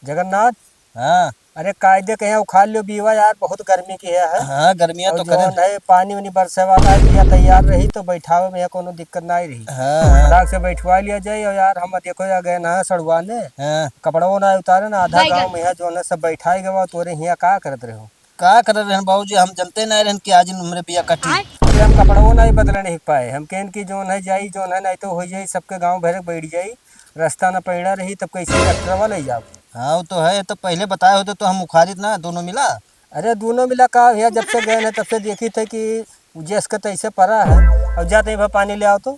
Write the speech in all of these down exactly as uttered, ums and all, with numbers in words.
जगन्नाथ। हाँ। अरे कायदे के यहाँ उखाड़ लियो बीवा यार, बहुत गर्मी की है, है। हाँ, गर्मियाँ और तो जौन करे। है पानी उनी बरसे वाला है, बिया तैयार रही तो बैठावे में यहाँ कोनो दिक्कत नाहीं रही। हाँ, हाँ। फटाक से बैठवा लिया जाए। और यार हम देखो यार गए ना सड़ुआने, हाँ। कपड़वो ना उतारे ना, आधा गाँव में यहाँ जौन है सब बैठाए गवा, तोरे हियाँ का करत रहो? का करत रहन बाबूजी, हम जनते नाहीं रहन कि आज हमरे बिया कटी। अरे हम कपड़वो नाहीं बदले नहीं पाए, हम कहन कि जौन है जाई, जौन है नाहीं तो हो जाई, सबके गाँव भरे बैठ जाई, रास्ता ना पैड़ा रही, तब कैसे ट्रैक्टरवा ले जाब? हाँ, वो तो है, तो पहले बताए होते तो हम उखाड़ित ना दोनों मिला। अरे दोनों मिला का भैया, जब से गए हैं तब से देखी थे कि उ जैस के तैसे पड़ा है। अब जाते हैं भाई, पानी ले आओ तो,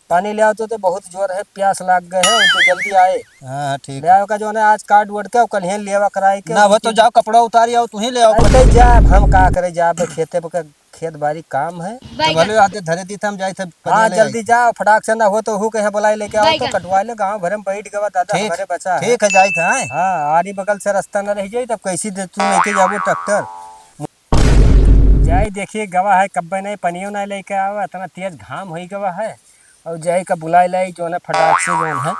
पानी ले आओ तो, तो बहुत जोर है, प्यास लाग गए है, तो जल्दी आए। हाँ, हाँ, ठीक। ले आओ का जौन है आज काट वोट के और कल ही लेवा कराए के ना हो तो जाओ, कपड़ा उतारी आओ, तू ही ले आओ। अरे जाब, हम का करे, जाब खेते पर, खेत बारी काम है। तो भले आते धरे दी, हम जाए थे, हाँ, जल्दी जाओ, फटाक से ना हो तो हु कहे बुलाई लेके आओ, तो कटवा ले, गाँव भरे में बैठ गवा दादा, ठीक, हमारे बचा है। ठीक है, जाए थे, आए। हाँ, आरी बगल से रास्ता ना रह जाए, तब कैसी दे तू लेके जाबो ट्रैक्टर? जाई देखिए गवा है, कब्बे नहीं पनियो नहीं लेके आवा, इतना तेज घाम होई गवा है। और जाई का बुलाई लाई जौन है फटाक से जौन है,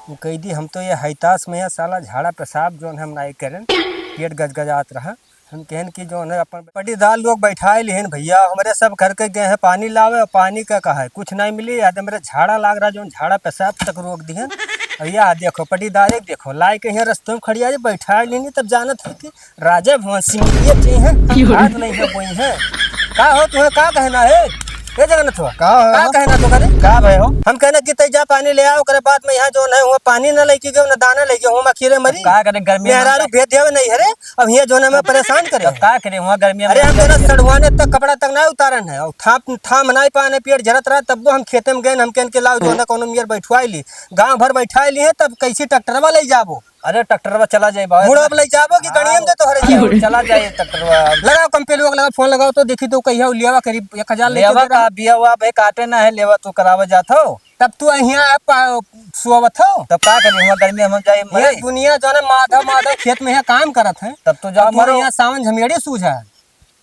वो कह दी, हम तो ये हैतास में है साला, झाड़ा पेशाब जौन है हम नहीं करें, पेट गजगजात रहा। हम कहन कि जौन है अपन पटीदार लोग बैठाए लिहन भैया, हमरे सब घर के गए हैं पानी लावे और पानी का कहा है कुछ नहीं मिली, याद मेरे झाड़ा लाग रहा, जौन झाड़ा पेशाब तक रोक दिहन। और यह देखो पटीदारे के देखो, लाई के यहाँ रस्तों में खड़ी आज बैठाए लिहन, तब जानत है कि राजा भवन सिंह ये थे हैं, क्यों? हाथ नहीं है, वही है। का हो, तुम्हें का कहना है? ए जगन्नाथ हो, का हो? का कहना तो करे? का भाई हो? हम कहना कि तै जा पानी ले आओ, ओकरे बाद में यहाँ जौन है, हुआ पानी ना लेके गयो, ना दाना लेके, हुआ अकेले मरी। का करे, गर्मी में मेहरारू भेज दिया नहीं है रे, अब यहाँ जौन है, हमें परेशान करे। अब का करे, हुआ गर्मी में अरे हम जौन है, सड़ुआने तक कपड़ा तक ना उतारन है, और थाम, थाम नहीं पाने, पेट झरत रहा, तब वो हम खेते में गए, हम कहन के लाओ, जौन है, कोनो मियर बैठवाई ली, गाँव भर बैठाई ली है, तब कैसी ट्रैक्टरवा ले जाबो? अरे ट्रैक्टरवा चला जाए बाबा। मुड़ो अब ले जाबो कि गणियम दे तोहरे जाओ। चला जाए ट्रैक्टरवा। लगाओ कंपनी लोग, लगाओ, फोन लगाओ तो देखी तो कहिया लेवा करीब एक हजार लेके लेवा दे रहा। का बिया हुआ भाई काटे ना है, लेवा तो करावे जात हो। तब तू यहाँ आप, आ, सोवत हो। तब का करी, हुआ गर्मी हम जाए ये मरे। दुनिया जौन है माधव माधव खेत में यहाँ काम करत है। तब तो जाओ तब तू मरो। यहाँ सावन झमेड़ी सूझा है।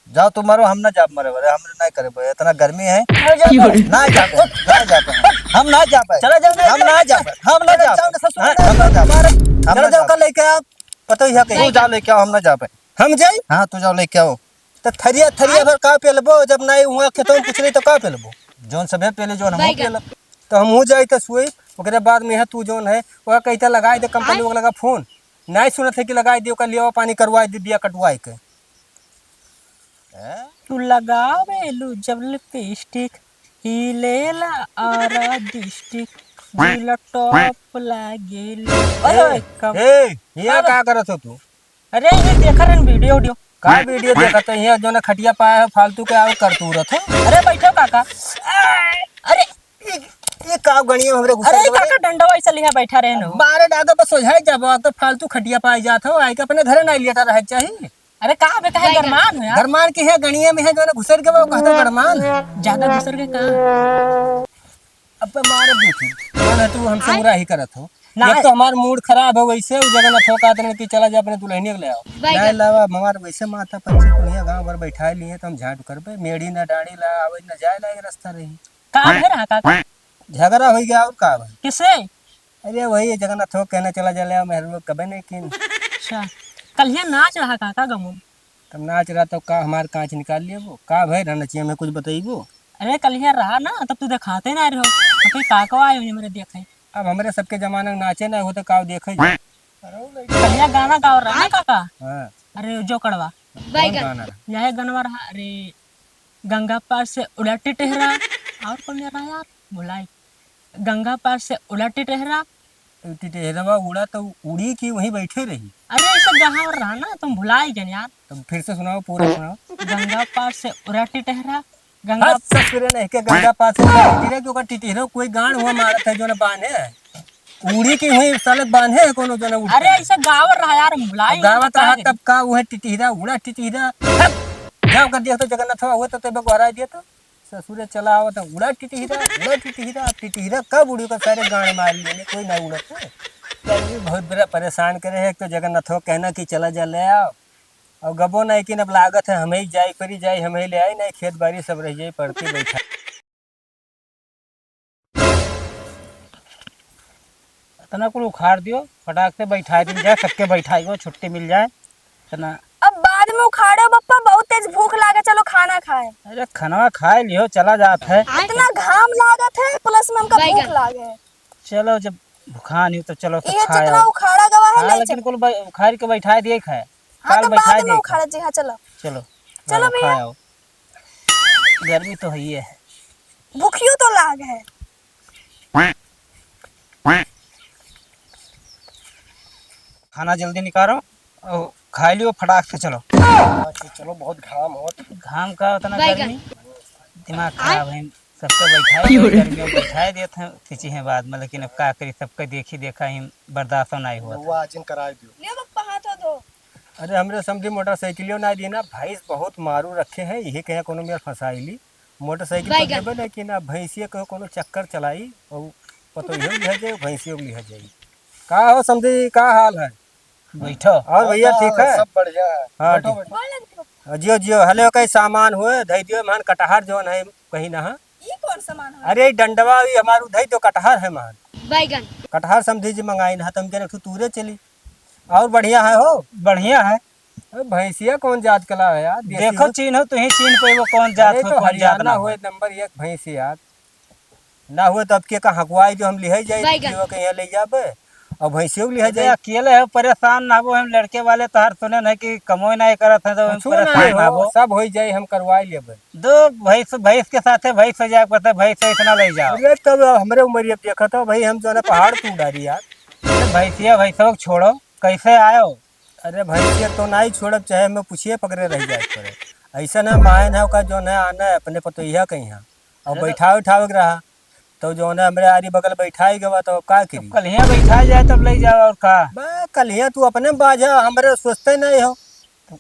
जाओ तू मरो, हम ना जाब मरे, अरे हम ना करे बे, इतना गर्मी है। अरे जाओ। ना जाबे, ना जाबे। हम ना जाबे। चला जाओ ना। हम ना जाबे, हम ना चला जाबे। जाओ ना ससुर हाँ, ना हम ना जाबे। मारे। हम चला ना जाओ जाबे। का लेके आओ, पता ही है तू कहीं। जाओ लेके आओ, हम ना जाबे। हम जाई? हाँ, तू जाओ लेके आओ। तो थरिया, थरिया भर का पेलबो, जब नाई हुआ खेतों में कुछ नहीं तो का पेलबो? जौन सभे पेले, जौन हम पेलब। तो हम हो जाई तो सोई, ओकरे बाद में है तू जौन है, वह कहते लगाई दे कंपनी वाला का फोन। नाई सुनत है कि लगाई दे, ओकर लियावा पानी करवाई दे, बिया कटवाई के। हैं? तू लगावेलू जब लिपस्टिक, हिलेला आरा डिस्ट्रिक्ट, जिला टॉप लागेलू। ए, ए, कम-, ए, हियाँ का का करत हो तू? अरे, ये देखा रहन वीडियो, वीडियो। का वीडियो देखत है? हियाँ जौन खटिया पाया है, फालतू के आवे करतूरत है। अरे, बैठो काका। अरे, ये, ये का गणिया हमरे घुसा अरे, काका डंडवा ऐसे लिहा बैठा रहन हो। बारे डागा बस सोझाई जाबो, आप तो फालतू खटिया पाए जात हो, आइके अपने घरे नहीं लेटा रहे चाहिए। अरे का बे, काहे गरमान हो यार? गरमान की है, गणिया में है, जौन घुसर के वो कहता गरमान। ज्यादा घुसर के का? अब पे मार देती। जौन है तू हमसे बुरा ही करत हो। ना। एक तो हमार मूड खराब है वैसे, उ जगन्नाथ हो कहत रहन कि चला जा अपने दुल्हनिया के ले आओ। नहीं लावा, हमार वैसे माथा पंची कुनिया गाँव भर बैठाए लिए तो हम झांट करबे, मेड़ी ना डाड़ी ला, आवे ना जाए लायक रास्ता रही। का भे रहा काका? झगड़ा हो गया और का भाई? किससे? अरे वही जगन्नाथ हो कहना चला जा ले आओ, मेहरबा कबे नहीं किन। अच्छा, कलिया नाच रहा काका गमो। तब नाच रहा तो का हमार कांच निकाल लिया वो? का भाई रहना चाहिए, हमें कुछ बताइबो? अरे कलिया रहा ना, तब तू दिखाते ना रहो। अब कोई काको आयो हमरे देखे। अब हमरे सबके जमाना में नाचे ना हो तो का देखे जा? कलिया गाना गाओ रहा ना काका? हाँ। अरे जो कड़वा। कौन गाना रहा? यह गनवा रहा, अरे गंगा पार से उड़ा टिटहरा। और कौन रहा यार? भुलाई। गंगा पार से उड़ा टिटहरा। टिटहरवा उड़ा तो उड़ी कि वहीं बैठे रही? अरे ऐसे गाँव रहा ना, तुम भुलाई गए यार। तुम फिर से सुनाओ, पूरा सुनाओ। गंगा पार से उड़ा टिटहरा। गंगा हाँ, ससुरे नहीं के गंगा पार से उड़ा टिटहरा, क्योंकि टिटहरा कोई गांड हुआ मारत है जो ना बांधे है। उड़ी कि वहीं साले बांधे है कोनो जो ना उड़ता अरे है। ऐसे गाँव रहा यार, हम भुलाई अब गए, गावत तो रहा क्या तब का वह टिटहरा उड़ा टिटहरा। हट! जाओ कर दिया तो जगन्नाथ हुआ तो तेबे गोहराई दिया तो। ससुरे चला आवत है, उड़ा टिटहिरा, उड़ा टिटहिरा, टिटहिरा कब उड़ी ओकर सारे गांड मार लिए, कोई ना उड़त है। तो ये बहुत बड़ा परेशान करे है, एक तो जगन्नाथवा कहना कि चला जा ले आओ, और गबो नहीं कि अब लागत है हमें ही जाए परी जाए, हमें ही ले आई, नहीं खेत बाड़ी सब रह जाए पड़ती बैठा। ना कुल उखाड़ दियो, फटाक से बैठाइ दिन जाए, सबके बैठाइ हो, छुट्टी मिल जाए। इतना अब बाद में उखाड़ो बप्पा, बहुत तेज भूख लागे, चलो खाना खाए। अरे खाना खाए लियो, चला जात है। इतना घाम लागत है, plus में हमका भूख लागे। चलो जब भुखान ही तो चलो तो ये खाए जितना आओ। उखाड़ा गवा है, हाँ, ले लेकिन चल। कुल बै-, उखाड़ के बैठाइ दिए खाए। हाँ, काल तो बैठाइ बाद में दिए खाए। उखाड़ा जी, हाँ, चलो। चलो। चलो हाँ, भैया। खाए आओ। गर्मी तो है ही है। भूखियो तो लाग है। खाना जल्दी निकालो और खाइ लियो फटाक से, चलो। अच्छा, चलो, बहुत घाम होत। घाम का उतना गर्मी? दिमाग खराब है। सबके बैठाए, गर्मी में बैठाए देत हैं, खींची हैं बाद में, लेकिन अब का करी, सबके देखी देखा ही बर्दाश्त नहीं हुआ। रउआ आजिन कराए दियो। ले बप्पा, हाथ धो। अरे, हमरे समधी मोटरसाइकिलियो ना दी ना, भैंस बहुत मारू रखे हैं, यही कहे कोनो मेर फंसाई ली। मोटरसाइकिल तो देबे ना कि ना, भैंसिया कहो कोनो चक्कर चलाई और पतोहियो लिहा जाए, भैंसियो लिहा जाए। का हो समधी, का हाल है? बैठो। और भैया ठीक है? सब बढ़िया है। हाँ, बैठो, ठीक। बैठो। जियो, जियो। हले ओके सामान हुए, धई दियो, मान कटहर जौन है कहीं ना। ई कौन सामान है? अरे, ई डंडवा, ई हमार उधई तो कटहर है मान। बैगन। कटहर समधी जी मंगाई ना, तो हमके रखू तूरे चली। और बढ़िया है हो? बढ़िया है। अरे, भैंसिया कौन जात कला है यार? देसी देखो, हो। चीन्हो, तुहीं चीन्ह पइबो, कौन जात अरे, हो, तो कौन जात हरियाणा ना हो। होए, नंबर एक भैंसिया यार। ना हुए तो अब के का हकवाई जो हम लिहे जाई, बैगन। जीवा के यहाँ ले जाबे, और भैंसियो के लिहे अरे जाई। अकेले हो, परेशान ना हो, हम लड़के वाले तोहार सुने नहीं कि कमोई नहीं करत है, तो हम कुछो ना परेशान ना हो, हो। सब हो जाई, हम करवाई लेबे। दो भैंस, भैंस के साथे भैंस हो जाए, पता भैंस से इतना ले जाओ। अरे तब हमरे उमरिया देखत हो भाई, हम जो है ना पहाड़ तू डारी यार। अरे भैंसिया, भैंसवा के छोड़ो, कैसे आयो? अरे भैंसिया तो नहीं छोड़ब, चाहे हमें पूछिए पकड़े रह जाए पड़े। ऐसा ना मायन है का जो ना आना है अपने पतोहिया के यहाँ। और अरे तो बैठा उठावे के रहा, तो जो ना हमरे आरी बगल बैठाई गवा, तो अब का करी? कलिया बैठा जाए तब ले जाओ और का? बे, कलिया तू अपने बाझा, हमरे सोचते नहीं हो।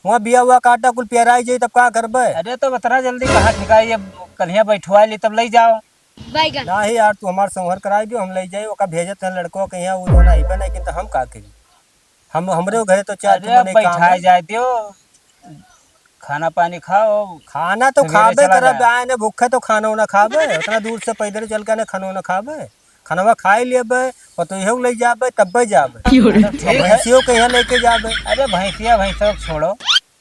वहाँ बिया हुआ काटा कुल पियराई जाई, तब का करबे? अरे तो उतना जल्दी कहाँ ठिकाई, अब कलिया बैठवा ली तब ले जाओ। बैगन। नाही यार, तू हमार संभर कराई दियो, हम ले जाई, ओका भेजत है लड़को के यहाँ, वो जो ना अइबे नहीं, किंतु हम का करी? हम, हमरे घरे तो चार अरे, ठो मने काम बैठाए है। जाए दियो, खाना पानी खाओ, खाना तो सवेरे खाबे चला करब, जाए। आए ने भूखे तो खाना ना खाबे, उतना दूर से पैदल चल के ने खाना ना खाबे, खानवा खाए लेबे, पतोहियो ले जाबे, तब्बे जाबे। क्यों रे? ठीक है। भैंसियों के यहाँ लेके जाबे। अरे, भैंसिया, भैंसों को छोड़ो।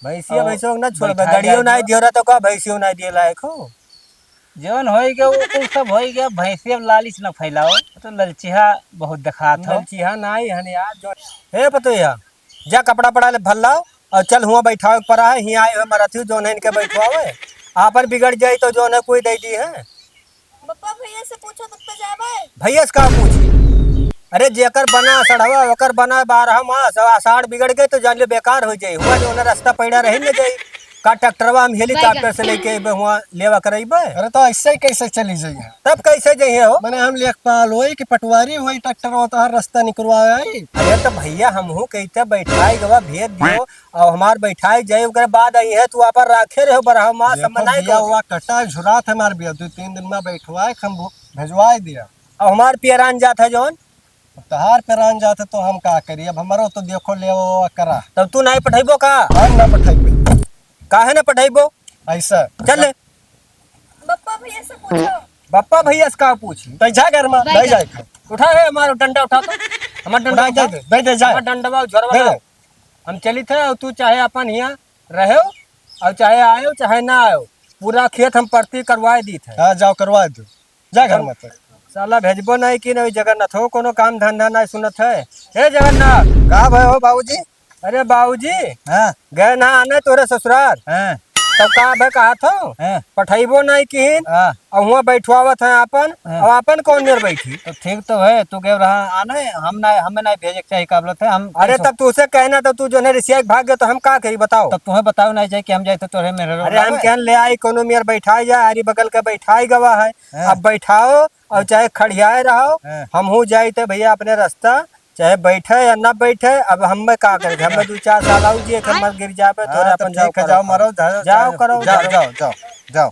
भैंसिया, और भैंसों को ना छोड़बे, बैठाए गड़ियो जाए ना दियो। दियो रहा तो का भैंसियों ना दिए लायक हो? जौन होई गया, वो कुल सब होई गया। भैंसी अब लालच न फैलाओ, तो ललचिहा बहुत दिखात हो। ललचिहा नाई हन यार, जो, हे पतोहिया, जा कपड़ा पड़ा ले भर लाओ और चल हुआ बैठावे के पड़ा है, हियाँ आए हुए मरत ही, जौन है इनके बैठवावे, आपन बिगड़ जाई तो जौन है कोई दे दी है। बप्पा, भैया से पूछो तब तो जाबे। भैया से का पूछी? अरे जेकर बना सड़वा, ओकर बना बारह मास, अब आषाढ़ बिगड़ गए तो जान लो बेकार हो जाई। हुआ जौन है रास्ता पैड़ा रही न जाई। का ट्रैक्टरवा हम हेलीकॉप्टर से लेके अइबे, हुआ लेवा करइबे? अरे तो ऐसे ही कैसे चली जाइए? तब कैसे जइहे हो? मने हम लेखपाल होई कि पटवारी होई, ट्रैक्टरवा तो हर रास्ता निकलवा आई। अरे तो भैया हमहू कहते बैठाई गवा भेज दियो, और हमार बैठाई जाई, ओकरे बाद अइहे, तू आपन राखे रहो बरहा मास, देखो हम मनाई भैया, करो। हुआ कटा झुरात है हमार बिया, दो तीन दिन में बैठवाए के हम भो-, भेजवाए दिया। अब हमार पियरान जात है जौन? अब तहार पेरान जात है तो हम का करी? अब हमरो तो देखो ले वो करा। तब तू नहीं पठैबो का? हम ना पठैबे। काहे ना पठैबो? ऐसा। चल ले। बप्पा भैया से पूछो। बप्पा भैया से का पूछी? तो जा घर में, बैठ नहीं जा। जाए। उठा है हमारा डंडा उठा तो। हमारा डंडा उठा, उठा। दे दे, दे दे, जा। हमारा डंडवा झोरवा दे दे। लाओ। हम चलित है और तू चाहे अपन हियाँ रहो और चाहे आयो चाहे ना आयो, पूरा खेत हम परती करवाए दीत है। हाँ, जाओ करवाए दो। जा घर में तो। साला भेजबो नहीं कि नहीं, जगन्नाथ हो, कोनो काम धंधा नहीं सुनत है। हे जगन्नाथ। का भय हो बाबूजी? अरे बाबूजी, हाँ। गए ना आने तोरे ससुरार। हाँ। तब का भय कहा थो? हाँ। पठैबो नहीं किहिन। हाँ। और हुआ बैठवावत है आपन, हाँ। और आपन कौन मेर बैठी? तो ठीक तो है, तू गए रहा आने, हम ना, हमें नहीं भेजे के चाहिए काबलत है, हम अरे कैसे तब तू उसे कहना, तब तू जो है रिसिया के भाग गए, तो हम का करी बताओ? तब तुम्हें बताओ नहीं चाहिए कि हम जाए तो तोरे मेरे अरे हम कहन ले आई, कोनो मेर बैठाई जाए, आरी बगल के बैठाई गवा है। हाँ। अब बैठाओ और चाहे खड़ियाए रहो, हाँ। हमहू जाइत है भैया अपने रास्ता, चाहे बैठे या ना बैठे, अब हम में का करे, घर में दो चार साल आऊ जी, एक हाँ। मर गिर जाबे, हाँ, तोरे तो अपन ठीक जाओ है, करो, जाओ मरो, जाओ, जाओ जाओ, करो, जाओ, जाओ। जाओ, जाओ, जाओ।